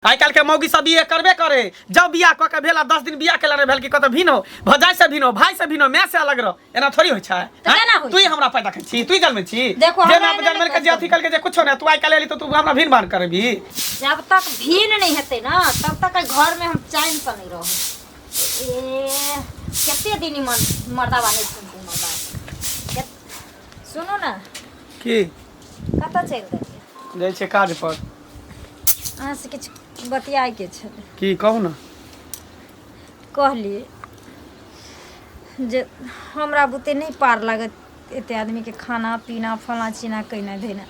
आइ काल्हि के मौगी सब इहे करबे करे। जब बियाह कऽ के भेल आ 10 दिन बियाह केला नहि भेल कि कतऽ भिन हो, भजाइ से भिन हो, भाई से भिन हो, माय से अलग रहो, एना थोड़ी होइ छै? तऽ केना होइ तू छै? हमरा पैदा करै छी, तू जन्मे छी। देखो, जे हमरा माय एना जन्मेल नहि के जे अथी कलके जे कुछो नहि, तू आइ काल्हि एली तऽ तू हमरा भिन भान करबी। जब तक भीन नहीं हेतै ना तब तक एहि घर में हम चैन से नहीं रहब। ए कते दिन ई मर्दाबा नहीं सुनतै मर्दा। सुनू ना। की? कतऽ चलि देलियै? जाइ छै काज पर। अहाँसँ किछु बतियाइके छलै। की कहू ने। कहली जे हमरा बुते नहि पार लागत एते आदमीके खाना पीना फलाँ चिना केनाइ धेनाइ।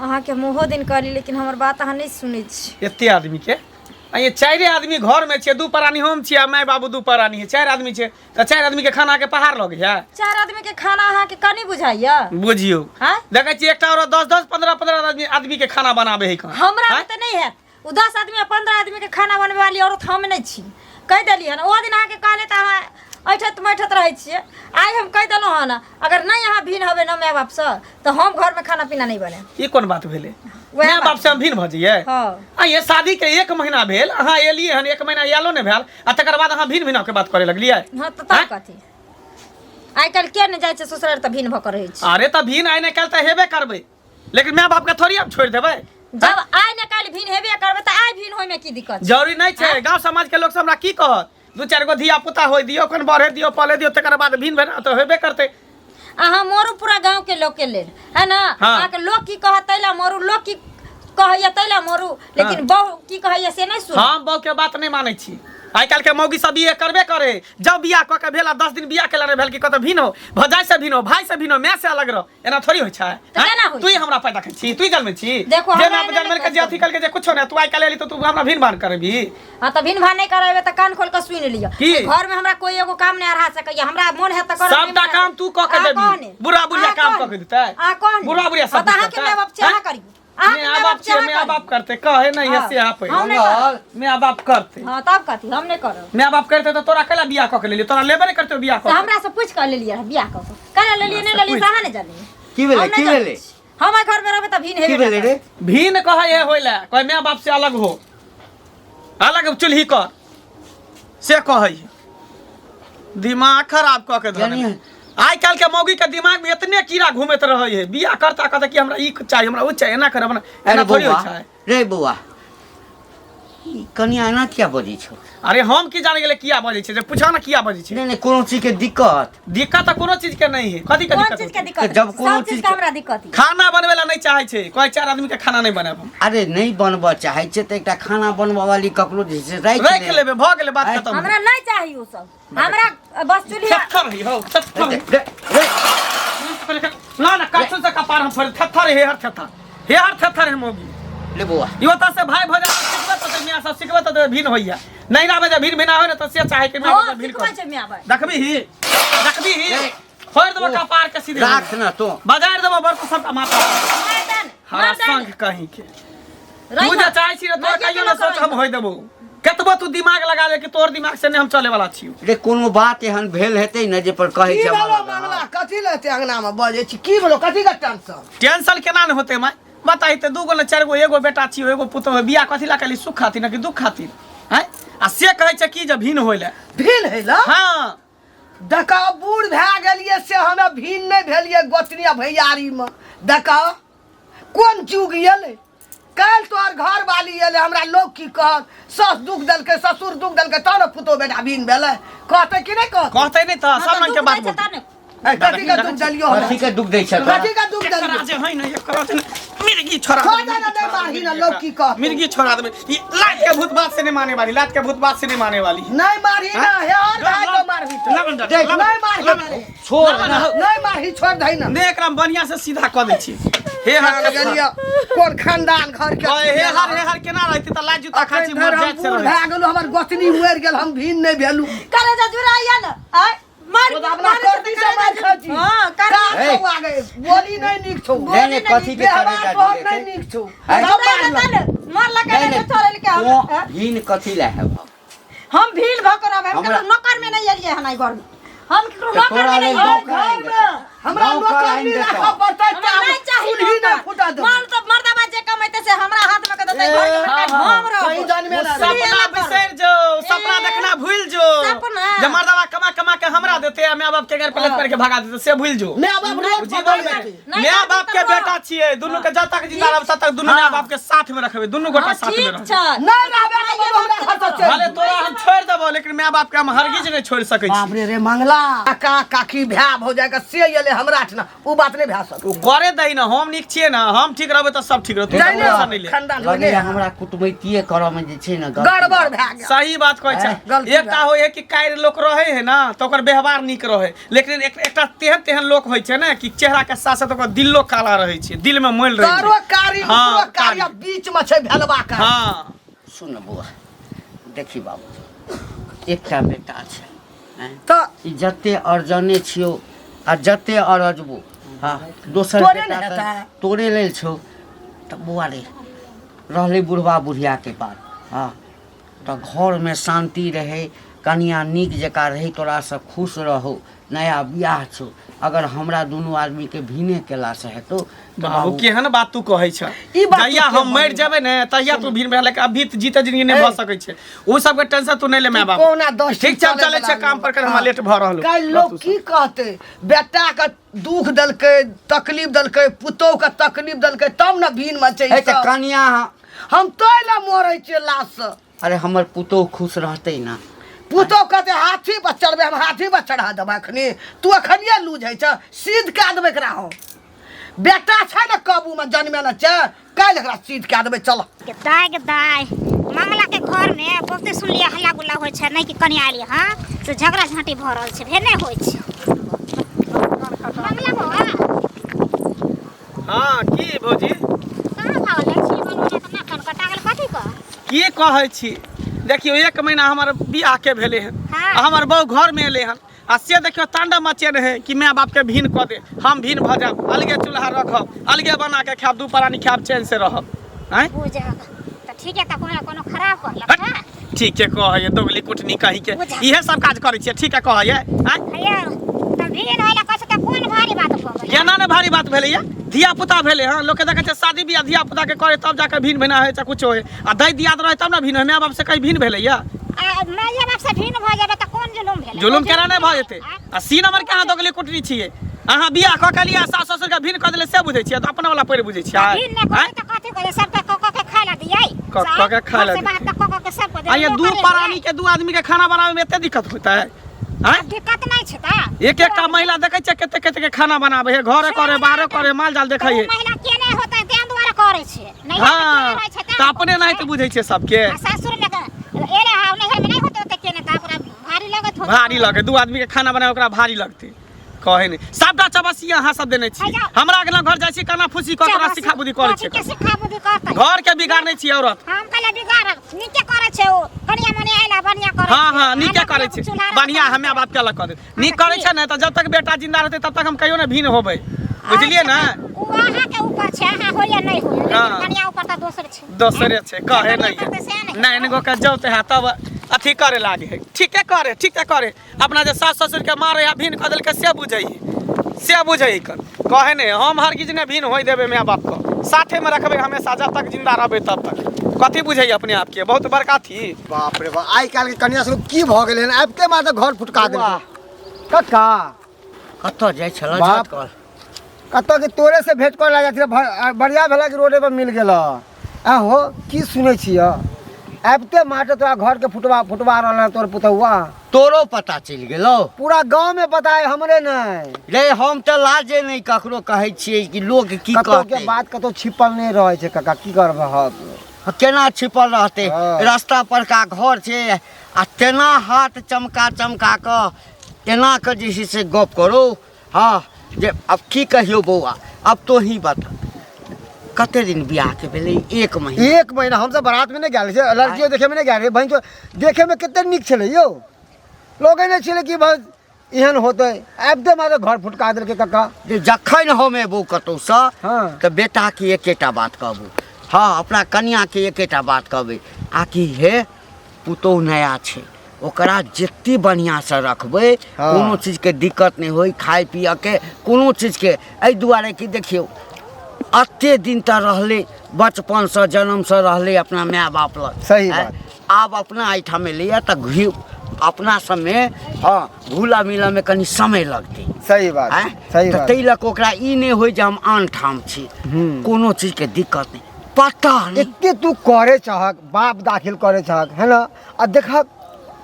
अहाँके हम ओहो दिन कहली लेकिन हमर बात अहाँ नहि सुनै छी। एते आदमीके? आ ये चारिे आदमी घरमे छियै, 2 प्राणी हम छियै आ माय बाबू 2 प्राणी है, 4 आदमी छै तऽ 4 आदमीके खानाके पहाड़ लगैया। 4 आदमीके खाना अहाँके कनि बुझाइया? बुझियौ। आँय? देखै छियै एकटा औरत 10 10 15 15 आदमीके खाना बनाबै है कहाँ। हमरा आँय? बुते नहि हैत। ओ 10 आदमी आ 15 आदमीके खाना बनबै वाली औरत हम नहि छी। कहि देलियै हन ओ दिन अहाँके कहले तऽ अहाँ ऐठत मैठत रहै छियै। आइ हम कहि देलहुँ हन अगर नहि अहाँ भिन्न हेबै ने माय बापसँ तऽ हम घरमे खाना पीना नहि बनायब। ई कोन बात भेलै? वएह माय बात। बाप से हम भिन्न भऽ जइयै? हँ। आ ये शादी के 1 महीना भेल, अहाँ एलियै हन, 1 महीना आयलो नहि भेल आ तकर बाद अहाँ भिन्न भिन्न के बात करे लगलियै। हँ तऽ तब कथी? आइ काल्हि के नहि जाइ छै ससुराल तऽ भिन्न भऽ कऽ रहै छै। अरे तऽ भिन्न आइ नहि काल्हि तऽ हेबे करबै, लेकिन माय बाप के थोड़ी हम छोड़ि देबै। जब आइ ने काल्हि भिन्न हेबे करबै तऽ आइ भिन्न होइमे की दिक्कत छै? जरूरी नहि छै। गाँव समाज के लोक सब हमरा की कहत? 2-4 गो धिया पुता होइ दियौ, कन बढ़े दियौ, पले दियौ, तकर बाद भिन्न भेना तऽ हेबे करतै। अहाँ मरू पूरा गाँव के लोक के लेल है ना? हाँ। अहाँके लोक की कहत तै ला मरू, लोक की कहैया तै ला मरू, लेकिन बहु की कहैया से नहि सुनू। हम बहु के बात नहि मानै छी। आइ काल्हि के मौगी सब इहे करबे करे। जब बियाह कऽ के भेल आ 10 दिन बियाह केला नहि भेल कि कतऽ भिन्न हो, भजाइ से भिन्न हो, भाई से भिन्न हो, माय से अलग रहो, एना थोड़ी होइ छै? तऽ केना होइ तू छै? हमरा पैदा करै छी, तू जन्मे छी। देखो, जे हमरा माय एना जन्मेल नहि के जे अथी कलके जे कुछो नहि, तू आइ काल्हि एली तऽ तू हमरा भिन्न भान करबी। हाँ तऽ भिन्न भान नहि करेबै तऽ कान खोल कऽ सुनि लिअ। की? घर में हमरा कोई एगो काम नहि अढ़ा सकैया, हमरा मोन हैत तऽ करब, सबटा नहि मोन हैत काम तू कऽ के अहाँ देबी। कहने। बुढ़ा बुढ़िया अहाँ काम कहने। कऽ के देतै। अहाँ कहने। बुढ़ा बुढ़िया सब हाँ, तऽ अहाँके करतै। माय बाप छै, अहाँ हैं? करियौ। अहाँके माय माय बाप बाप छै, छियै, अहाँ माय करियौ। बाप करतै, कहै नहि है हाँ। से अहाँ पे। हम नहि करब। माय बाप करतै। हाँ, तब कथी, हम नहि करब। माय बाप करतै तऽ तोरा कैला बियाह कऽ के लेलियै? तोरा लेबे नहि करतै बियाह कऽ तऽ के। हमरा से पूछि कऽ लेलियै रहए बियाह कऽ के। कैला लेलियै, नहि लेलियै से अहाँ नहि जानियै। की भेलै? हम नहि की जानै भेलै? छी। हम एहि घर में रहबै तऽ भिन की हेबे भेलै रे? भिन कहै है होय लए, कहै माय बाप से अलग हो, अलग चूल्ही कर, से कहै है। दिमाग खराब कऽ के धऽ यानी देने। आइ काल्हि के मौगी के दिमाग में एतने कीड़ा घूमैत रहै है। बियाह करता कहता कि हमरा ई चाही, हमरा ओ चाही, एना कर, हमरा एना अरे थोड़ी होइ बौआ, छै। रे बौआ, ई कनिया एना किया बजै छौ? अरे हम की जाने गेलै किया बजै छै, जे पूछा ना किया बजै छै। नहि नहि, कोनो चीज के दिक्कत? दिक्कत तऽ कोनो चीज के नहीं है। कथी के कोन दिक्कत चीज के होतै? दिक्कत? जब कोनो सब चीज चीज के हमरा दिक्कत है। खाना बनबै ला नहि चाहै छै, कहै 4 आदमी के खाना नहि बनायब हम। अरे नहि बनबऽ चाहै छै तऽ एकटा खाना बनबऽ वाली ककरो जे छै राखि राखि लेबै, भऽ गेलै बात आँय? खतम। हमरा नहि चाही ओ सब, हमरा बस चूल्हा। थेथर है हौ, थेथर है। रे, रे, ना ना, काछुन से कपार हम फोड़, थेथर है, हेहर थेथर, हेहर थेथर है मौगी। ले बौआ। यो तऽ से भाई भजा सिखबत तऽ मियाँ सब सिखबत तऽ भिन्न होइया। नैहरा में जे भिन्न भिना होय ने तऽ से चाहे कि मियाँ हँ, सब भिन्न सिखबै कर। छै मियाँ भाई। देखबी ही, देखबी ही, नहीं। फोड़ देबो कपार के सीधे। राख ना तो। बजार देबो बर्तन सबटा माथा। मर्दन, हरा मर्दन। शंख कहीं के। रही तू जे ना। चाहै छी ने तोरा माइके कहियो के ने लोक सोच हम रही। होय देबो। कतबो तू दिमाग लगा ले कि तोहर दिमाग से नहीं हम चले वाला छियो। रे कोनो बात एहन भेल हेतै ने जे पर कहै की छै भेलो हमरा लग। मामला? कथी ले एते अंगना में बजै छी? की भेलो? कथी के टेंशन? टेंशन केना ने होतै माय? बताही तऽ 2 गो ने 4 गो, एगो बेटा छियो, एगो पुतोह, बियाह कथी ला केली? सुख खातिर ने कि दुख खातिर? हैं? आ से कहै छै कि जे भिन्न होय ले। भिन्न होय ले? हाँ। देखा बूढ़ भए गेलियै से हमे भिन्न नहि भेलियै गोतनी आ भैयारी में। देखा कोन युग एलै? काल्हि तोहर घर वाली एलै, हमरा लोग की कहत? सस दुख देलकै, ससुर दुख देलकै, तब ने पुतोह बेटा भिन्न भेलै। कहतै कि नहि कहतै? कहतै नहि तऽ हाँ, सब तऽ रंग के दुख बात दै छै बोलतै। तब ने। ए, कथी के दुख देलियौ हमरा? कथी के दुख दै छै तोरा? कथी के दुख एकरा देलियौ? जे है ने, एकरा जे ने, मिर्गी छोड़ा छोड़ देबै, दे ना, मिर्गी नहीं छोड़ा मारही देबै ना, लोग की कहतौ? मिर्गी छोड़ा देबै। ई लात के भूत बात से नहीं माने वाली, लात के भूत बात से नहीं माने वाली। नहीं मारही ना, हे और भाई तो मारही तो। लगन दे, देख, लगन, नहीं मारही लगन। ना। छोड़ ना। नहीं मारही, छोड़ दही ना। ने एकरा बढ़िया से सीधा कऽ दै छी। हे हर चल गेलियै, कोन खानदान घर के ओए, हे हर, हे हर केना रहती तऽ लात जूता खाइ छी, अखन धरि मर हम जाइत से बूढ़ रहै भए गेलहुँ, हमर गोतनी मरि गेल, हम भीन नहि भेलहुँ। करे जा जुड़ाइया ना, आय, मार, तो अपना मारे छै करती तऽ से करे मार जा खाइ छी। हाँ, कर का ए। छौ आगे? बोली नहि नीक छौ। नहि, नहि, कथी के करे व्यवहार जा तोहर जुड़ेतै? नहि नीक छौ। आँय? सब जुड़ाइया मारलक। ना, मारलक नहि, ने, नहि, छोड़ल के हम, तों हैं? भीन कथी लए हेबह? हम भील भऽ कऽ रहबै, हम हमरा- ककरो नौकर में नहीं एलियै हन एहि घर में। हम ककरो तऽ नौकर तोरा में नहीं लेल एलियै। नौकर आनि देतौ। हमरा नौकर नौकर आनि नहीं देतौ। राखऽ पड़तै हमरा तऽ नहीं चाही चूल्ही नहीं नौकर। फुटा देबै। मर्द तो मर्दाबा जे कमेते से हमरा हाथ में के देतै घर के बड़का हम रहब। कहीं जानमे ना चूल्ही सपना एला पर। बिसरि जो, सपना ए, देखना भूल जो। सपना। जे मर्दवा कमा कमा के हमरा देते आ माय बाप के घर पर करके भगा देते से भूल जो। माय बाप रोड पर जीवन में नहीं माय करती बाप तऽ के रह। बेटा छियै, दुनू के जब तक जिंदा रहब तब तक दुनू माय बाप के साथ में रखबै, दुनू गोटा हाँ, साथ में ठीक रहबै। छै। नहीं रहबे तऽ बाबू हमरा घर से चलि भले तोरा हम छोड़ि देबो लेकिन माय बाप के हम हरगिज नहि छोड़ि सकै बाप छी। रे रे मंगला काका काकी भाय भौजाई के से एले हमरा ठना उ बात नहीं भए सकत ओ करे दही ना, हम नीक छियै ना, हम ठीक रहबै तऽ सब ठीक रहतै। नहीं, नहीं, टेंशन नहि ले। खानदान लगैया हमरा कुटमैतिये करऽ मे जे छै ने गलती गड़बड़ भए गेल। सही बात कहै छै। गलती एकटा होइ है कि काल्हि लोक रहै है ना तऽ ओकर व्यवहार नीक रहै, लेकिन एकटा तेहन तेहन लोक होइ छै ने कि चेहरा के साथ साथ ओकर दिलो काला रहै छै, दिल में मैल रहै तारो छै। कारी हाँ, ऊपरो कारी आ कारी। बीच में छै भेलवा कारी। हाँ। सुन बौआ, देखी बाबू, एकटा बेटा छै आँय? तऽ ई जते अर्जने छियौ आ जते अरजबो, हाँ, दोसर तोरे बेटा ने तऽ हेतै। तोरे लेल छौ। तऽ बौआ रे, रहलै बुढ़बा बुढ़ियाके बात, हाँ, तऽ घरमे शान्ति रहै, कनिया नीक जकाँ रहै, तोरासँ खुश रहौ, नया बियाह छौ। अगर हमरा दुनू आदमीके भिने केलासँ हेतौ तऽ बाबू केहन बात तू कहै छ? ई बात जहिया तू हम के मरि बोलली? जेबै ने तहिया तू भीड़ भेल, लेकिन अभी तऽ जीते जिंदगी नहि भऽ सकै छै। ओ सबके टेंशन तू नहि ले माय बाप। कोना 10 ठीक छै, हम चलै छै काम पर, कर हमरा लेट भऽ रहल। काल्हि लोग की कहतै? बेटा के दुख देलकै, तकलीफ देलकै, पुतोह के तकलीफ देलकै, तब ने भीन में छै ई हे तऽ सब। कनिया हम तो लए मरै छियै लाश से। अरे हमर पुतोह खुश रहतै ना। पुतोह कहतै हाथी पर चढ़बै, हम हाथी पर चढ़ा देबै अखनी। तू अखनिये लूज होइ छ, सीध कए देबै एकरा हम। बेटा छै ने काबू में जन्मे ने छै, काल्हि एकरा सीध कए देबै। चल गे दाय, गे दाय, मंगला के घर में बहुते सुनलियै हल्ला गुल्ला होइ छै, नहि कि कनिया एलियै हँ से झगड़ा झाँटी भऽ रहल छै, भेल नहि होइ छै। मंगला बौआ। हाँ की भौजी? कहाँ भागल जाइ छी? बनौना तऽ नाक कान कटा गेल कथी कऽ? की कहै छी, देखियौ 1 महीना हमर बियाह के भेलै हन हाँ। आ हमर बहू घर में एलै हन आ से देखियौ तांडव मचेने है कि माय बाप के भीन कऽ दे, हम भीन भऽ जायब, अलगे चूल्हा रखब, अलगे बना के खायब, दू प्राणी खायब, चैन से रहब। आँय बुझल तऽ ठीक है, तऽ कोनो कोनो खराब कहलक हट। हँ? ठीके कहैए, दोगली कुटनी कही के बुझल। इहे सब काज करै छियै, ठीके कहैए। आँय हैया तऽ भीन होइला कहै छै तऽ कोन भारी बात भऽ गेलै? केना ने भारी बात भेलैया? धिया पुता भेलै हँ, लोकके देखै छै शादी बियाह धिया पुता के करे तब जाके भिन भेना होइ छै, कुछो होइ आ दै दियाद रहै तब ने भिन होइ। माय बाप से कहीं भिन भेलैया? आ माय बाप से भिन भऽ जेबै तऽ कोन जुलुम भेलै? जुलुम केना नहि भऽ जेतै? आँय? आ सी नंबर के अहाँ दोगली कुटनी छियै, अहाँ बियाह कऽ के लिअ सास ससुर के भिन कऽ देले से बुझै छियै, तऽ अपना वाला पैर बुझै छियै? भिन नहि करबै आँय? तऽ कथी करबै? सबके कऽ कऽ के खाय लए दियै। कऽ कऽ के खाय लए से बात तऽ कऽ कऽ के सबके आ ये देबै, दू नौकर प्राणी हेबै। के दू आदमी के खाना बनाबै में एते दिक्कत होता है? आँय? दिक्कत नहि छै तऽ एक एकटा महिला देखै छियै कते कते के खाना बनाबै है, घरे करे बाहरे करे, माल जाल देखै है। तऽ ओ महिला के नहि होतै तें दुआरे करै छै। नैहर मे हाँ केने रहै छै तें तऽ अपने करै नहि छै। तऽ बुझै छियै सबके। आ सासुर मे तऽ एले हा नैहर मे नहि होतै ओते केने तऽ ओकरा भारी लगैत होतै। भारी लगे, दू आदमी के खाना बनाए ओकरा भारी लगतै। कहै नहि सबटा चबसिया अहाँ सब देने छी। है जाओ। हमरा अगला घर जाइ छी काना फूसी कऽ तोरा सिखा बुद्धि करै कथी छै। के सिखा बुद्धि करतै? घर के बिगाड़ने छी औरत। हम कहले बिगाड़ब नीके करै छै ओ, कनिया मनिया आइला बढ़िया करै हाँ छै। हाँ नीके आना करै छै, चूल्हा बढ़िया रखल हमे बाप के अलग कऽ दे, नीक तऽ करै की? छै ने तऽ जब तक बेटा जिंदा रहतै तब तक हम कहियो ने भिन्न होबै, बुझलियै ने? ओ अहाँ के ऊपर छै, अहाँ होइए नहि होइए, लेकिन हाँ। कनिया ऊपर तऽ दोसर छै। दोसरे छै कहे बढ़िया नहीं करतै सएह ने। नाइन गो के जौते है तब अथी करे लागे है। ठीके करे, ठीके करे, अपना जे सास ससुर के मारे है भिन्न कऽ देलकै से बुझै है, से बुझै है। कहे नहीं हम हरगिज ने भिन्न होय देबै माय बाप के, साथे में रखबै हमेशा जब तक जिंदा रहबै तब तक। कथी बुझै है अपने आप के बहुत बड़का थी। बाप रे बाप, आइ काल्हि के कनिया सब की भऽ गेलै हन, आबिते मात्र घर फुटका देलकै। कक्का कतऽ जाइ छलऽ? बाप। झटकल कतऽ के तोरे से भेंट करे लए जाइ छलै, बढ़िया भेला कि रोडे पर मिल गेल। आहो की सुनै छियै, आबिते माटे तोरा घर के फुटवा फुटवा रहल हन तोर पुतहुआ। तोरो पता चलि गेलौ? पूरा गाँव में पता है, हमरे नहीं रे। हम तऽ लाजे नहि ककरो कहै छियै कि लोक की कतौ के कहतै। बात कतौ छिपल नहि रहै छै काका, की करबै हम? केना छिपल रहतै? हाँ। रास्ता परका घर छै आ तेना हाथ चमका चमका कऽ एना कऽ जे छै से गप करू। हाँ जे अब की कहियौ बौआ, अब तो ही बता कते दिन बियाह के भेलै? 1 महीना। 1 महीना। हमसब बारात में नहीं गेल छियै, लड़कियो देखे में नहीं गेल रहियै। बहिन चो देखे में कते नीक छलै यौ, लगै नहि छलै कि बस एहन होतै। आबिते मात्र घर फुटका देलकै कक्का। जे जखन हम एबौ कतौसँ हाँ। तऽ बेटाके एकेटा बात कहबू, हाँ अपना कनियाके एकेटा बात कहबै, आकि हे पुतोहु नया छै, ओकरा जते बढ़िआँसँ रखबै हँ। कोनो चीजके दिक्कत नहि होय खाय पियऽके कोनो चीजके एहि दुआरे कि देखियौ एते दिन तऽ रहलै बचपनसँ जन्मसँ रहलै अपना माय बाप लग सही आँय? बात। आब अपना एहिठाम एलैए तऽ घी अपना सबमे हँ घुलऽ मिलऽमे कनि समय लगतै सही बात आँय? सही तऽ बात ताहि लऽ कऽ ओकरा ई नहि होय जे हम आन ठाम छी हूँ। कोनो चीजके दिक्कत नहि पता नहि एते तू करे चाहक बाप दाखिल करे चाहक है ना आ देखक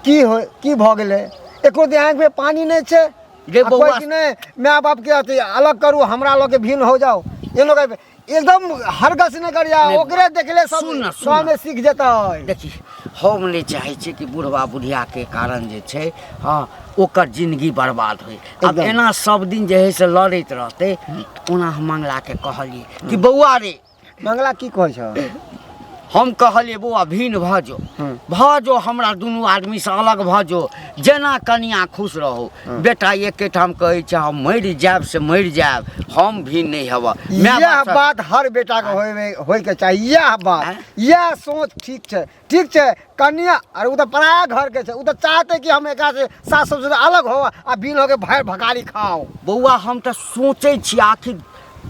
की हो की भऽ गेलै एको दिन आँखिमे पानी नहि छै रे आ बौआ कहै कि नहि माय बापके अथी अलग करू हमरा लऽ के भिन्न हो जाओ एनो कहै एकदम हरगस नहि करिया नहि, ओकरे देखले सब सुन न, सुन न। सबमे सीख जेतै देखी हम नहि चाहै छियै कि बुढ़बा बुढ़ियाके कारण जे छै हँ ओकर जिंदगी बर्बाद होइ आब एकदम। एना सब दिन जे है से लड़ैत रहतै ओना हम मंगलाके कहलियै कि बौआ रे मंगला की कहै छह हम कहलियै बौआ भिन्न भऽ जो भऽ जो हमरा दुनू आदमीसँ अलग भऽ जो जेना कनिया खुश रहो बेटा एकेठाम कहै छै हम मरि जायब से मरि जायब हम भिन्न नहि हेबऽ माय इएह बापसँ बात हर बेटाके होय होयके चाही इएह बात आँय? इएह सोच ठीक छै ठीक छै कनिया अरे ओ तऽ पराया घरके छै ओ तऽ चाहते कि हम एकरा से सास ससुर अलग हो आ बिन होके भाय भकारी खाओ बौआ हम तऽ सोचै छी आखिर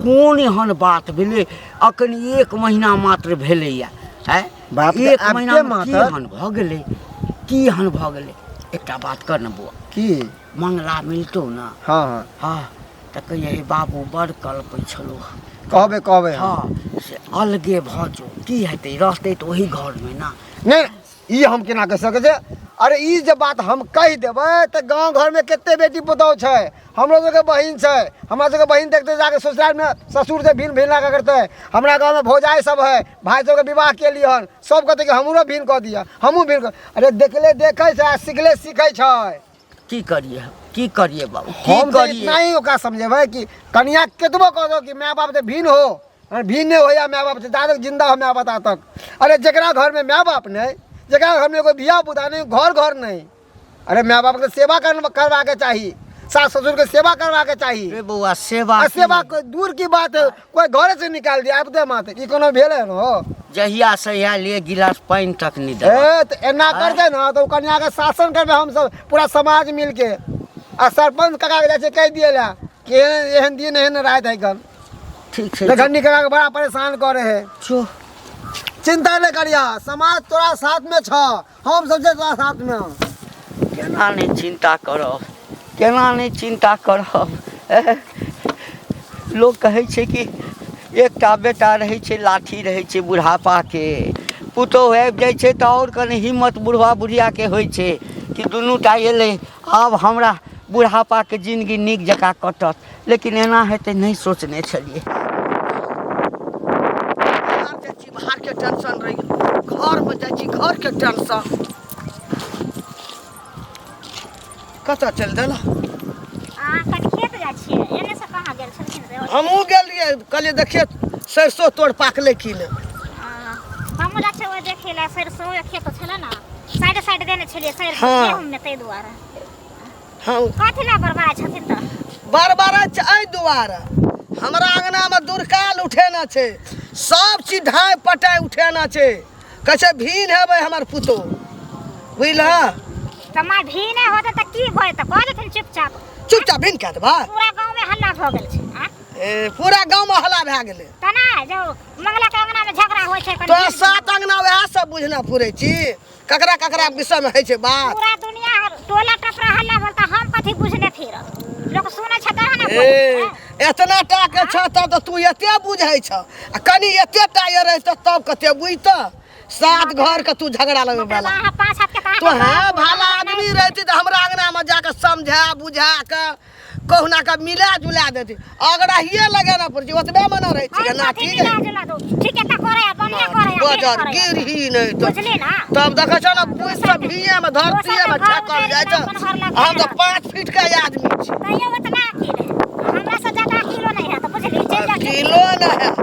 कोन एहन बात भेलै अखन एक महीना मात्र भेलैया आँय बाप रे, एक आबिते महीनामे की मात्र? एहन भऽ गेलै की एहन भऽ गेलै एकटा बात कर ने बौआ की मंगला मिलतौ ने हँ हँ हँ तऽ कहियै हे बाबू बड़ कलपै छलौ कहबै कहबै हम। हँ से अलगे भऽ जो की हेतै रहतै तऽ ओही घरमे ने नहि ई हम केना कहि सकै छियै अरे ई जे बात हम कहि देबै तऽ गाँव घरमे कते बेटी पुतहु छै हमरो सबके बहिन छै हमरा सबके बहिन देखते जाके ससुरालमे ससुर से भिन्न भिन्न लगा करतै हमरा गाँवमे भौजाइ सब है भाय सबके विवाह केलियै हन सब कहतै कि हमरो भिन्न कऽ दिअ हमहूँ भिन्न कऽ अरे देखले देखै छै आ सिखले सीखै छै की करिए की करिए बाबू की हम तऽ करिए इतना ही ओकरा समझेबै कि कनिया केतबो कह दो कि माय बाप से भिन्न हो अरे भिन्न नहि होइया माय बाप से जा तक जिंदा हो माय बाप ता तक अरे जकरा घरमे माय बाप नहि जकरा घरमे कोइ धिया पुता नहि घर घर नहि अरे माय बापके सेवा करबाके चाही सास ससुरके सेवा करबाके चाही रे बौआ सेवा आ की? सेवा कोई दूर की बात है कोई घरे से निकाल दिया आब दे माते ई कोनो भेलै न हो जहिया से आयल एक गिलास पानि तक नहि देलक ए तऽ एना करतै ने तऽ ओ कन्याके शासन करबै हमसब पूरा समाज मिलके आ सरपंच काका के जाइ छै कहि दियै लए कि एहन एहन दिन एहन राति है कन ठीक छै लखंडी काका के बड़ा परेशान करे है चो चिंता नहि करिया समाज तोरा साथ में छ हम सब छै तोरा साथ में केना नहि चिन्ता करब केना नहि चिन्ता करब लोक कहै छै कि एकटा बेटा रहै छै लाठी रहै छै बुढ़ापाके पुतोहु आबि जाइ छै तऽ आओर कनि हिम्मत बुढ़बा बुढ़ियाके होइ छै कि दुनू टा एलै आब हमरा बुढ़ापाके जिनगी नीक जकाँ कटत लेकिन एना हेतै नहि सोचने छलियै बाहर जाइ छी बाहरके टेंशन रहैए घरमे जाइ छी घरके टेंशन कतऽ चलि देलह अहाँ कनि खेत जाइ छियै एने से कहाँ गेल छलखिन से हमहूँ गेल रहियै कहलियै देखियै सरिसो तोड़ पाकलै कि नहि हमहूँ जाइ छियै ओहि देखै लए सरिसो खेत छलै ने साइड साइड देने छलियै सरिसो हँ। गेहूँमे ताहि दुआरे हँ कथी लए बड़बड़ाइ छथिन तऽ बड़बड़ाइ छै एहि दुआरे हमरा अङ्गनामे दुरकाल उठेना छै सब चीज ढाइ पटाइ उठेना छै कहै छै भीन हेबै हमर पुतोह बुझलह तऽ माय भी नहि होतै तऽ की भऽ जेतै कह देथिन चुपचाप चुपचाप भीन कए देबै पूरा गाँवमे हल्ला भऽ गेल छै आँ ए, पूरा गाँवमे हल्ला भए गेलै तना जो मंगला के अंगना में झगड़ा होइ छै कनि तोरा सात अंगना वएह सब बुझना पुरै छी ककरा ककरा विषयमे होइ छै बात पूरा दुनिया टोला टपरा हल्ला बोलता हम कथी बुझने फिरब लोक सुनै छै तहन ने ए बोलै एतना टा के छ तब तऽ तू एते बुझै छ आ कनि एते टा ये रहितऽ तब कते बुझतऽ सात घर के तू झगड़ा लगबै मतलब वाला अहाँ पाँच हाथ के तऽ तो है भला आदमी रहती तऽ हमरा अंगना में जाके समझा बुझा के कहुना के मिला जुला देती अगड़ाहिए लगेना पड़ै छै ओतबे मना रहै छै ना ठीक है ठीक है तऽ करे बढ़िया करे बजर गिरही नहि तऽ बुझली ना तब देखै छौ ने बुझ तऽ भीए में धरतीए में ठेकल जाइ छै हम तऽ 5 फीट के आदमी छी तैयो उतना अकील है हमरा से ज्यादा अकीलो नहीं है तो बुझली चलि जा किलो नहि है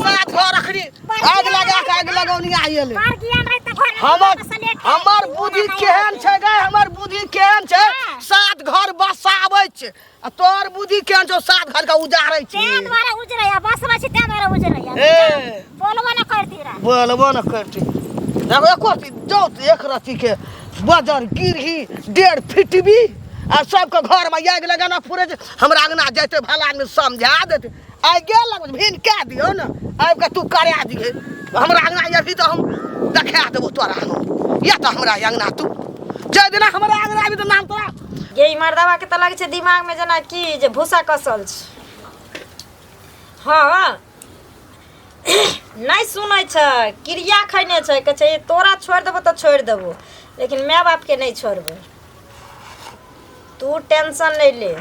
सात घर अखनी आग लगा के आग लगौनी आयल पर ज्ञान रहे तऽ घर हमर हमर बुद्धि केहन छै गै हमर बुद्धि केहन छै सात घर बसाबै छै आ तोहर बुद्धि केहन छौ सात घर के उजारै छी तें द्वारा उजरैया बसबै छी तें द्वारा उजरैया ए। बोलबो न करती रह बोलबो न करती देखो एको रत्ती जाउ तऽ एक रत्ती के बजर गिरही डेढ़ फिटबी आ सबके घरमे आगि लगाना फुरे छै। हमरा अंगना जैते भला आदमी समझा देते आइ गेल लगबै भिन कए दियौ ने आबि कऽ तू करा दिहे हमरा अंगना अभी तऽ हम देखा देबो तोरा हम या तऽ हमरा अंगना तू जाहि दिना हमरा अंगना आबी तऽ नाम तोरा गे ई मर्दावा के तऽ लगै छै दिमाग में जेना की जे भूसा कसल छै। हँ, नहि सुनै छै, क्रिया खैने छै, कहै छै तोरा छोड़ि देबो तऽ छोड़ि देबो, लेकिन माय बापके नहि छोड़बै। तू टेंशन नहि ले।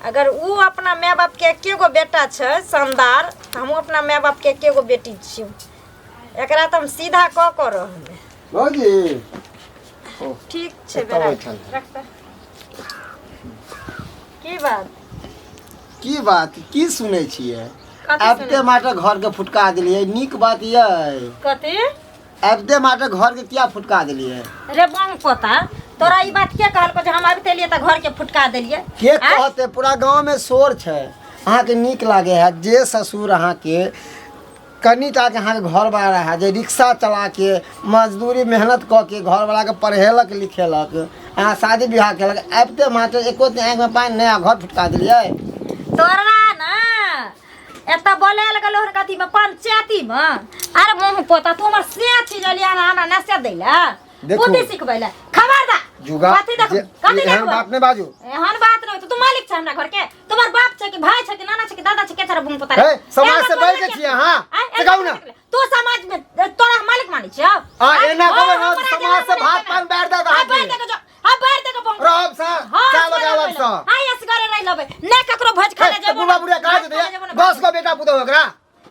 अगर ओ अपना माय बापके एके गो बेटा छै शानदार, तऽ हमहूँ अपना माय बापके एके गो बेटी छियौ। एकरा तऽ हम सीधा कऽ कऽ रहबै। भौजी ठीक छै। एतऽ बेटा बैठल। रख तऽ। की बात? की बात की सुनै छियै? कथी? आबिते सुनै? मात्र घर के फुटका देलियै, नीक बात यै? कथी? आबिते मात्र घर के किया फुटका देलियै? रे बम पोता, तोरा ई बात के कहलको जे हम आबिते एलियै तऽ घर के फुटका देलियै? के आँय? कहते, पूरा गांव में शोर छै। अहाँके नीक लागे है जे ससुर अहाँके कनी टाके अहाँके घरवाला है जे रिक्शा चला के मजदूरी मेहनत कऽ के घरवालाके पढ़ेलक लिखेलक, अहाँ शादी विवाह केलक, आबिते मात्र एको दिन आँखिमे पानि नहि आ घर फुटका देलियै? तोरा ना एतऽ बोलायल गेलो हन कथी में, पंचायती में। अरे मुँह पोता, तू हमर से चीज अलिया ना हमरा नसे दै ला। देखू। बुद्धि सिखबै ला। खबरदार, जुगा कथी देख, जे- कथी एहन देखबै? बात नहि बाजू। एहन बात नहि तो तू मालिक छै हमरा घर के? तुम्हार बाप छै कि भाई छै कि नाना छै कि दादा छै? के छरा बुम पोता? हे, समाज से बढ़ि के छियै अहाँ। से कहू ना। तू समाज में तोरा हम मालिक मानै छियौ? आ एना कहबै ना, समाज से भात पान बैठ देत हां, अहाँके। बैठ दे के जो, हां, बैठ दे के बम। रहब सा हां, साल के अलग सँ। हां, असगरे रहि लेबै, ने ककरो भोज हे, खाय ले तऽ जेबो। बुढ़ा बुढ़िया कहाँ जेतै? 10 गो बेटा पुतहु ओकरा,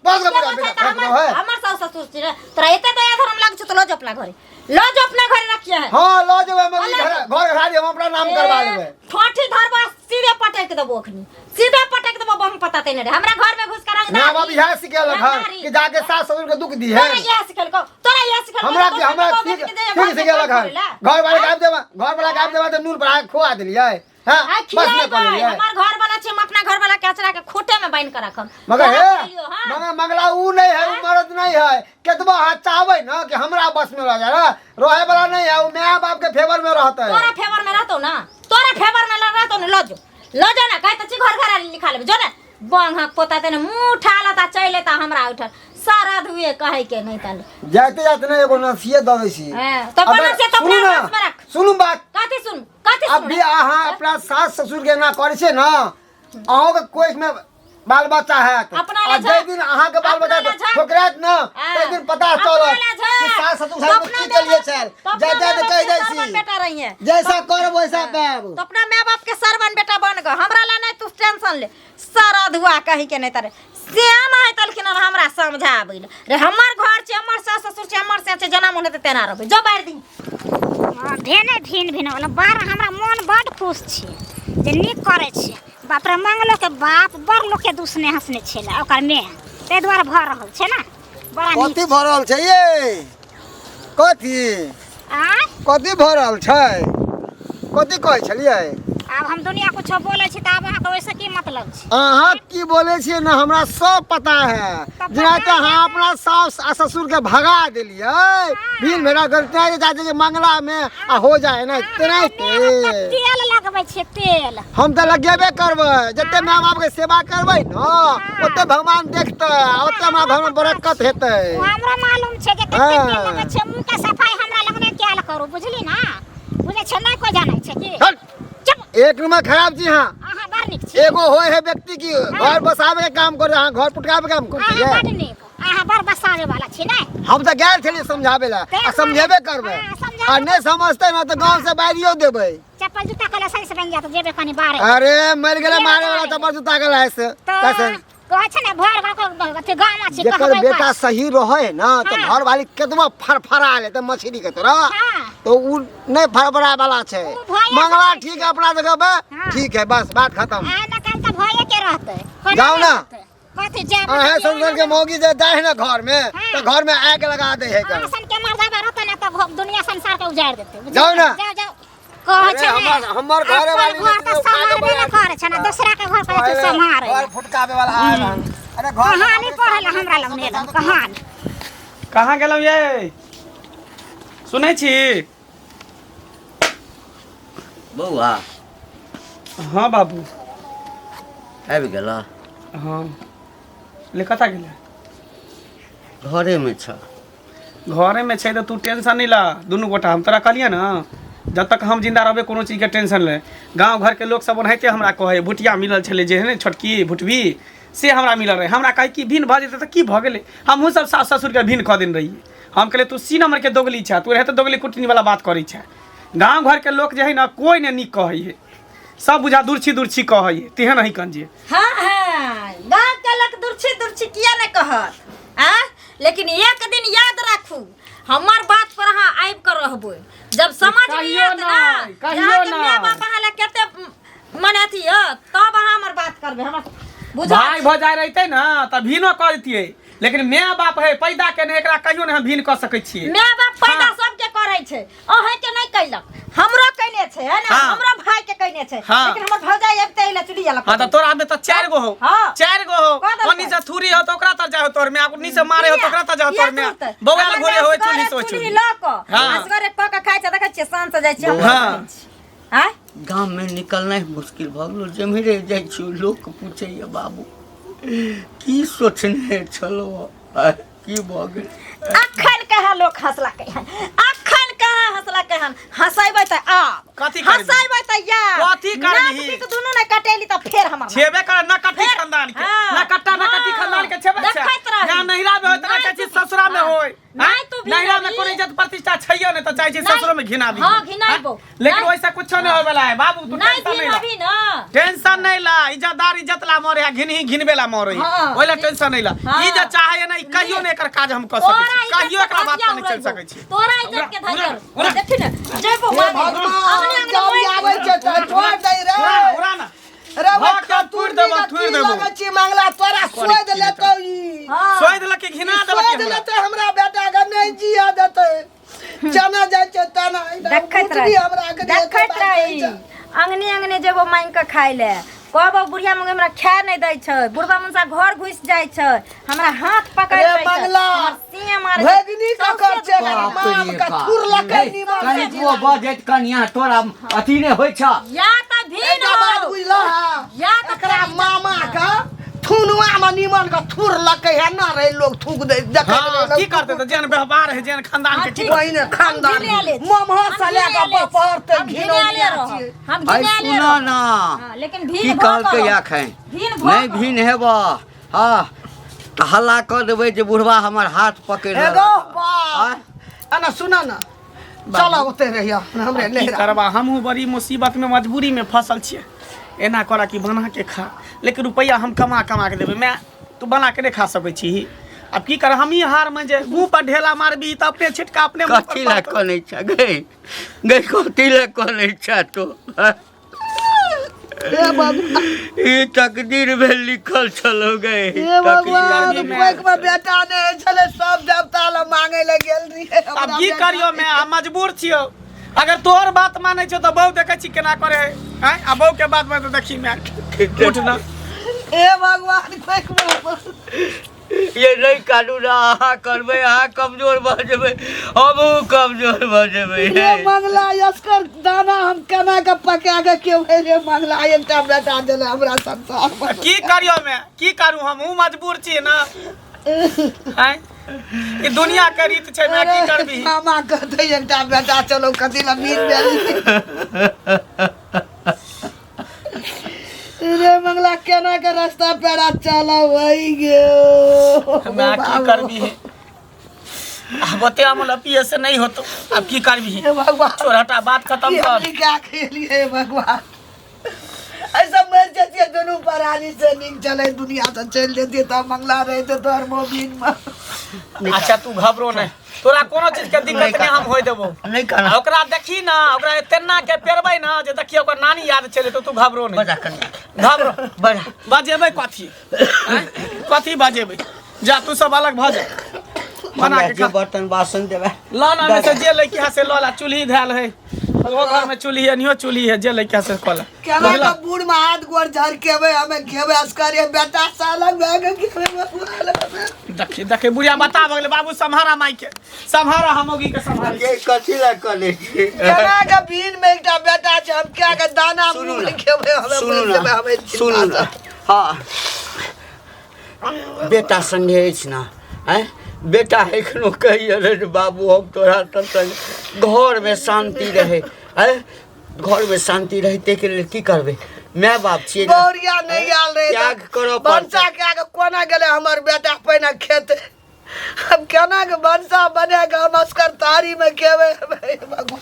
10 गो बेटा बेटा पुतहु है। हमर सास ससुर छै रे, तोरा एते दया धर्म लाग छै तऽ लऽ जो अपना घरे, लऽ जो अपना घरे रखिए है। हाँ, लऽ जेबै हम। लऽ घर घर घराड़ी हम अपना नाम करवा लेबै। ठोठी धरबा, सीधे पटक देबो, अखनी सीधे पटक देबो। बम पता तेने रे, हमरा घर में घुस कर रंगदारी। माँ बाप इएह सिखेलक हन कि जाके सास ससुर के दुख दी है? तोरा इएह सिखेलकौ? तोरा इएह सिखेलकौ? हमरा के हमरा ठीक ठीक सिखेलक हन। घर वाला के आबि देबा, घर वाला के आबि देबा तऽ नून पर खुआ देलियै। हाँ, आ बस नहि खियाबै। कहलियै। हमर घर वाला छै, हम अपना घर वाला के अचरा के खूटे में बान्हि के रखब। मगर तोरा हे खियैलियौ, हाँ। मगर मंगला ऊ नहीं है, ऊ मर्द नहीं है। केतबो अहाँ चाहबै ना कि हमरा बस में रह जाए, रहे वाला नहीं है। ऊ माय बाप के फेवर में रहते। तोरा फेवर में रहतौ ना, तोरा फेवर में रहतौ ना। लऽ जो, लऽ जो ना, कहै तऽ छी घर घर लिखा लेबै। जो ने बंहक पोता, तेने मुँह उठा लेता, चलि एता हमरा उठल सारा धुए कहै के नहि तने। जाते जाते ना एगो नसीहत दऽ दै छी। हाँ, तो अगर- अपन से तो सुनू अपना ना, बस में रख। सुनू बात। कथी सुन, कथी सुन? अभी अहाँ अपना सास ससुर के एना करै छियै ना, अहूँके कोइख में बाल बच्चा हैत। अपना आ ले जाहि जा। दिन अहाँके बाल अपना बच्चा ले जा। ठोकरायत ना, हाँ। ताहि दिन पता अपना चलत ले जा। कि सास ससुर तो साथ में अपना की केलिए माय-बाप- छल। तो अपना जाते जाते माय-बाप कहि के दै सरवन छी, बेटा रहिए। जैसा करब वैसा पायब। तो अपना माय बाप के सरवन बेटा बन गो, हमरा ला नहीं तू टेंशन ले। सारा धुआ कहीं के नहीं तारे श्याम आय तलखिन हन हमरा समझाबै लए। रे, हमर घर छै, हमर सास ससुर छै, हमर से छै, जेना मोन हेतै तेना रहबै। जो बाहर दी। हँ, भेने भिन भिन वाला बार हमरा मोन बड खुश छै जे नीक करै छै। बाप रे, मंगलो के बाप बड़ लोक के दुसने हंसने छलै ओकर मेह, ताहि दुआरे भऽ रहल छै ने बड़ा नीक। कथी भऽ रहल छै ये? कथी? आँय? कथी भऽ रहल छै? कथी कहै छलियै? आब हम दुनिया कुछो बोलै छी तऽ आब अहाँके ओहिसँ की मतलब छै? अहाँ की बोलै छियै ने, हमरा सब पता है। तऽ जेना पता कि अहाँ है। अपना सास आ ससुर के भगा देलियै, भीड़ भेड़ा करते जाते जे मंगला में आ हो जाए ना तेनाहिते। तेल लगबै छियै तेल। हम तऽ लगेबे करबै। जते माय बाप के सेवा करबै ने, ओते भगवान देखतै आ ओते हमरा घर में बरकत हेतै। ओ हमरा मालूम छै जे कते तेल हाँ। लगै छै। मुँह के सफाई हमरा लग नहि कयल करू, बुझली ना? बुझै छै नहि, कोइ जानै छै की? हट। चुप। एक नंबर खराब छी अहाँ। अहाँ बड़ नीक छी। एगो होय है व्यक्ति की घर बसावे के काम करे, अहाँ घर पुटकावे के काम अहाँ करते। बड़ नीक, अहाँ बड़ बसावे वाला छी ने। हम तऽ गेल छलियै समझावे ला आ समझेबे करबै। हाँ, समझाबे। आ नहि समझतै ने तऽ गाँव से बाहरियो देबै। चप्पल जूता के लाइसेंस बनि जायत, जेबै कनि बाहर। अरे मरि गेलै मारे वाला चप्पल जूता के लाइसेंस तऽ लाइसेंस। कहै छै ने भर गाँव के अथी गाम अछि जेकर कहबै बेटा बस। सही रहे ना तऽ हाँ। घर वाली केतबो फड़फड़ा लेते मछली के तरह, हाँ। तो उ नहीं फड़फड़ा वाला छै। उ भये मंगला सकै ठीक है अपना जगह पे। हाँ। ठीक है, बस बात खत्म। आइ न काल्हि तऽ भये के रहतै, कोना जाउ नहि ना। रहतै? कथी जायब? अहे संसार के मौगी जे जाइ है ना घर में, हाँ। तऽ घर में आग लगा दे है। अहाँ सन के मर्दाबा रहतै ने तऽ दुनिया संसार के उजाड़ि देतै, बुझलियै? जाउ ना। जाउ जाउ, कहै अरे छै ने, हमर घरे अपन वाली घर तऽ उठा के सम्हारबे ने बना करै छै ने, दोसरा के घर कहै छै सम्हारै। घर फुटकावे वाला आयल हन। अरे घर कहानी पढ़ै लए हमरा लग नहि एलहन कहानी। कहाँ गेलहुँ ये? सुनै छी? बौआ। हाँ बाबू। आबि गेल? हाँ। ले कतऽ गेलै? घरेमे छ। घरेमे छै तऽ तू टेंशन नहि ला। दुनू गोटा हम तोरा कहलियै ने, जब तक हम जिंदा रहबै कोनो चीजके टेंशन नहि। गाँव घरके लोक सब ओनाहिते हमरा कहै, भुटिया मिलल छलै जे है ने छोटकी भुटबी, से हमरा मिलल रहै। हमरा कहै कि भिन्न भऽ जेतै तऽ की भऽ गेलै, हमहूँ सब सास ससुरके भिन्न कऽ देने रहियै। हम कहलियै तू सी नम्बरके दोगली छह, तू रहते दोगली कुटनी वाला बात करै छह। गाँव घरके लोक जे है ने कोइ नहि नीक कहै है, सब बुझा दुर्छी दुर्छी कहै है, तेहन है कन जे। हाँ हाँ, गाँव के लोग दुर्छी दुर्छी किया नहीं कहत आ? लेकिन एक दिन याद राखू, हमर बात पर अहाँ आबि कऽ रहबै जब समझ में कहियो आयत ना नहि, कहियो जे अहाँके नहि। माय बाप अहाँ लए कते मने अथी यऽ, तब अहाँ हमर बात करबै। हमरा बुझल भाय भौजाइ रहितै ने तऽ भीनो कऽ दितियै, लेकिन माय बाप है पैदा केने, एकरा कहियो नहि हम भीन कऽ सकै छियै। माय बाप पैदा हाँ। सबके करै छै, अहें के नहि कैलक, हमरो कैने छै, है ना? हाँ। हमरो भाई के कैने छै। हाँ। लेकिन हमर भौजाइ आबिते अइले चुल्ही अलग। हाँ तऽ तोरा में तऽ चारि गो हो। हाँ। चारि गो हो। कऽ देलकै। ओनी से थूरी हो तऽ ओकरा तर जाहो तोर में, ओनी से मारे हो तऽ ओकरा तर जाहो किया तोर में। तुरतै? बौआल हमर घोरे हो असगरे चुल्ही से चुल्ही लऽ कऽ हाँ। असगरे कऽ कऽ खाइ छै, देखै छियै शान से जाइ छियै हम। हाँ। आँय? गाममे निकलनाइ मुश्किल भऽ गेलो। जेम्हरे जाइ छी लोक पूछैए, बाबू की सोचने छलहुँ, आँय, की भऽ गेल? अखन कहाँ लोक हंसलकै हन, अखन कहाँ हंसलकै हन? हंसेबै तऽ आब कथी करबही? हंसेबै तऽ या कथी करबही? नाक पीक दुनू नहि कटेली तऽ फेर हमर छेबे कर न कट्टी खानदान के। हाँ। न कट्टा न कट्टी हाँ। खानदान के छेबे छै। देखैत रही। ना नहिरा में होय तऽ ना नहि चाहै छी तू- ससुरा में हाँ। होय। नहि तू भी नहिरा में रही। कोनो इज्जत प्रतिष्ठा छैयो नहि तऽ चाहै छी नहि। ससुरो में घिना दी। हाँ, घिनाइबो। लेकिन नहि। वैसा कुछो नहीं होय वाला है बाबू, तू नहीं टेंशन भी नहीं ला। अभी ना टेंशन नहीं ला, इज्जतदार इज्जत ला मरे है, घिनही घिनबे ला मरे है। हाँ। ओहि ला टेंशन नहीं ला। हाँ। ई जे चाहे ना, ई कहियो नहीं एकर काज हम कऽ सकै तोरा छी, इज्जत कहियो के एकरा बात धजिया पर नहीं चलि उड़ैबो। सकै छी। तोरा इज्जत के उड़ा, धजिया उड़ा। देखी ने जेबो हे मारे। भगवान, अंगने अंगने जब मारि आबै छै तऽ छोड़ दै रे। उड़ा, उड़ा ना। रे भाग के खतूर थूर देबो, की थूर देबो। लगै छी मंगला, तोरा सोध लेतौ ई। हाँ। सोहि देलक कि घिना देलक सोध हमरा। लेतै हमरा बेटा के, नहि जिया देतै। जेना जाइ छै तेना देखैत बुझबी रही, हमरा के जे देखैत बात रही। कहै छै। अंगने अंगने जेबो मांगि कऽ खाय ले, कहबो बुढ़िया मंगे हमरा खाय नहि दै छै, बुढ़बा मुनसा घर घुसि जाइ छै, हमरा हाथ पकड़ि रे लै छै, मंगला, हमर सिंह मारै छै, भगिनी ककर सौंसे छै? दुकान। बाप रे माम के बाप। थुर लकै ए, निमन कनि से। तू बजैत कनिया तोरा अथी नहि होइ छ। या तऽ भीन एकटा बात हो बुझलह? या तऽ एकरा मामा के थुनुआ में निमन के थुर लकै है ना रे, लोग थूक दे देखै हाँ, रहे। की करतै तऽ जेहन व्यवहार है, जेहन खानदान के हाँ, की ठीक। पहिने खानदान हम घिनाले छी। ममहर से हम लए कऽ घिनाले छी। बपहर तक हम घिनाले घिनौनिया रहब। छियै। हम है घिनाले सुन रहब। ना। हाँ, लेकिन भीन की भऽ कहलकै कऽ एखन? भीन भऽ नहि कऽ। भीन हेबह, हँ तऽ हल्ला कऽ देबै जे बुढ़वा हमर हाथ पकड़ि एगो लेलक। बाप एना सुन ना, चल ओते रहिया हमरे की नहिरा। करबा, हमहूँ बड़ी मुसीबत में मजबूरी में फसल छियै। एना करा कि बना के खा, लेकिन रुपैआ हम कमा कमा के देबै। माय तू बना के नहि खा सकै छी। आब की कर, हमही हार में जे मुँह पर ढेला मारबी तऽ अपने छिटका अपने मुँह पर कथी लए पड़तौ। कनै छ गै? गै कथी लए कनै छ तू? हे भगवान, ई तकदीर भेल लिखल छलो गै। हे भगवान, करबी मैं? कोइक में बेटा नहि छलै, सब देवता लए मांगे लए गेल रहियै। आब हमरा की बेटा करियो मैं, हम मजबूर छियौ। अगर तोहर बात मानै छौ तऽ बहु देखै छी केना करे है। आँय, आ बहु के बात में तऽ देखी मैं उठ ना। हे भगवान, कोइक में ये नहि कानू ना, अहाँ करबै, अहाँ कमजोर भऽ जेबै, हमहूँ कमजोर भऽ जेबै। रे मंगला, यसकर दाना हम केना के पका के केबै? रे मंगला, एकटा बेटा देले हमरा संसार में। की करियो मैं, की करू, हमहूँ मजबूर छी ना। आँय, ई दुनिया के रीत छै, मैं की करबी? मामा कहते एकटा बेटा चलो, कथी ला बीत गेल रे मंगला? केना के रास्ता पेड़ा चलबै गे? मैं की करबी? अब ओते अमल पिए से नहीं होतो, अब की करबी? हे भगवान, छोड़, हटा, बात खत्म की कर। हमनी क्या खेलिए भगवान? ऐसा मर जतिए दोनों परानी से नीक चले, दुनिया से चल जतिए तब मंगला रहते तोहर मोबिन में। अच्छा तू घबरो नहीं, तोरा कोनो चीज के दिक्कत नहीं हम होय देबो। नहि कानू। आ ओकरा देखी ना, ओकरा तेना के पेरबै ना जे देखिए ओकर नानी याद चले तो तू घबरो नहीं। बजा कनिया। घबरो। बजा। बजेबै कथी? आँय? कथी बजेबै? जा तू सब अलग भऽ जा, बना हमरा के जे खा। बर्तन बासन देबै। ल ना, में से जे लैके है से ल ला, चूल्ही धयल है। ओहो घर में चूल्ही है नियो चूल्ही है जे लइका से कल केना के बूढ़ में हाथ गोर झरकेबै हमे खेबै असकरे बेटा साला भए के खेबै बबुआ लग। देखी देखी बुढ़िया बता भगले बाबू सम्हारा माई के सम्हारा हम ओगी के सम्हारा के कथी लए करै छी केना के भीन में एकटा बेटा छै हम क्या के दाना सुनू मुँह ना। में खेबै हमे सुनू मरि ना जेबै हमे सुनू ना हँ बेटा संगे अछि ने आँय बेटा एखनो कहिए रे बाबू हम तोरा सब संगे घरमे शान्ति रहै आँय घरमे शान्ति रहै ताहिके लेल की करबै माय बाप छियै ने। बौरिया नहीं आयल रहे त्याग करऽ भनसा पड़तै के आगे कोना गेलै हमर बेटा पहिने खेत हम केना के भनसा बना के हम असकर थारी में खेबै भगवान।